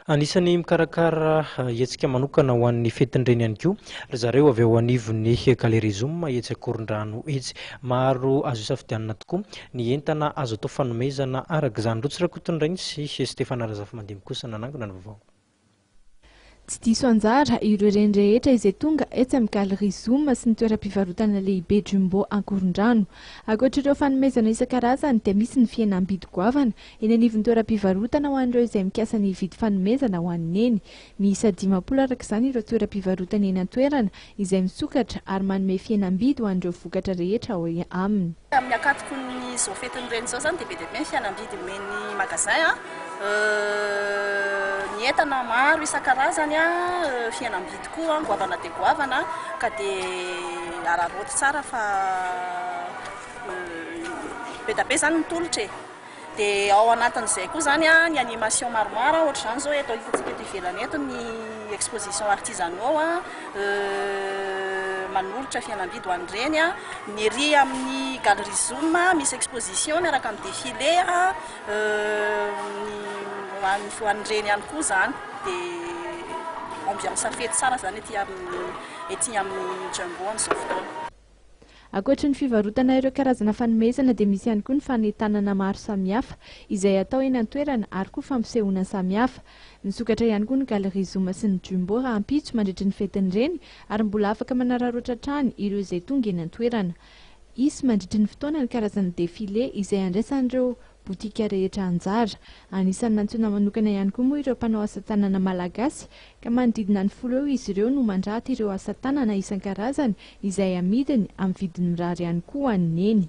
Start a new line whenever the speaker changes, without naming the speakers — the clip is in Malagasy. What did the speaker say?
Anisan'ny mikarakara hetsika manokana ho an'ny fetin'ny reny ihany koa ry zareo avy ao anivon'ny Galerie Zoom etsy Ankorondrano etsy. Maro azo isafidianana tokoa ny entana azo atao fanomezana araka izany. Rotsy Rakotonirainy sy Stéphane Razafimandimby kosa nanangona ny vaovao.
Tsy diso anjara ireo reny rehetra izay tonga etsy amin'ny Galerie Zoom sy ny toeram-pivarotana lehibe Jumbo Ankorondrano. Ankoatra ireo fanomezana isan-karazany dia misy ny fihenam-bidy goavana eny anivon'ny toeram-pivarotana ho an'ireo izay mikasa ny hividy fanomezana ho an'i Neny. Miisa 50 araka izany ireo toeram-pivarotana eny an-toerana izay misokatra ary manome fihenam-bidy ho an'ireo vokatra rehetra ao aminy.
Amin'ny ankatoky izao fetin'ny reny izao izany dia be dia be ny fihenam-bidy omen'ny magasin a. Ny entana maro isan-karazany a, fihenam-bidy koa goavana dia goavana ka dia araraoty tsara fa be dia be izany ny tolotra e. Dia ao anatin'izay koa izany a, ny animation maromaro ohatr'izany izao eto hitantsika eto ivelany eto ny exposition artisanaux a, manolotra fihenam-bidy ho an'ireny a. Ny ery amin'ny galerie Zoom misy exposition miaraka amin'ny défilé a, ny ho an'ireny ihany koa izany. Dia ambiance fety tsara izany ety amin'ny ety amin'ny Jumbo amin'izao fotoana.
Ankoatry ny fivarotana ireo karazana fanomezana dia misy ihany koa ny fanentanana maro samihafa izay atao eny an-toerana ary koa fampisehoana samihafa. Misokatra ihany koa ny Galerie Zoom sy ny Jumbo rahampitso mandritry ny fetin'ny reny ary mbola afaka manararaotra hatrany ireo izay tonga eny an-toerana. Hisy mandritry ny fotoana ny karazana défilé izay andraisan'ireo botika rehetra anjara. Anisan'ny nantsoina manokana ihany koa moa ireo mpanao asa tanana malagasy ka manodidina ny 10 eo izy ireo no mandraty ireo asa tanana isan-karazany izay amidiny amin'ny vidiny mirary ihany koa ho an'i Neny.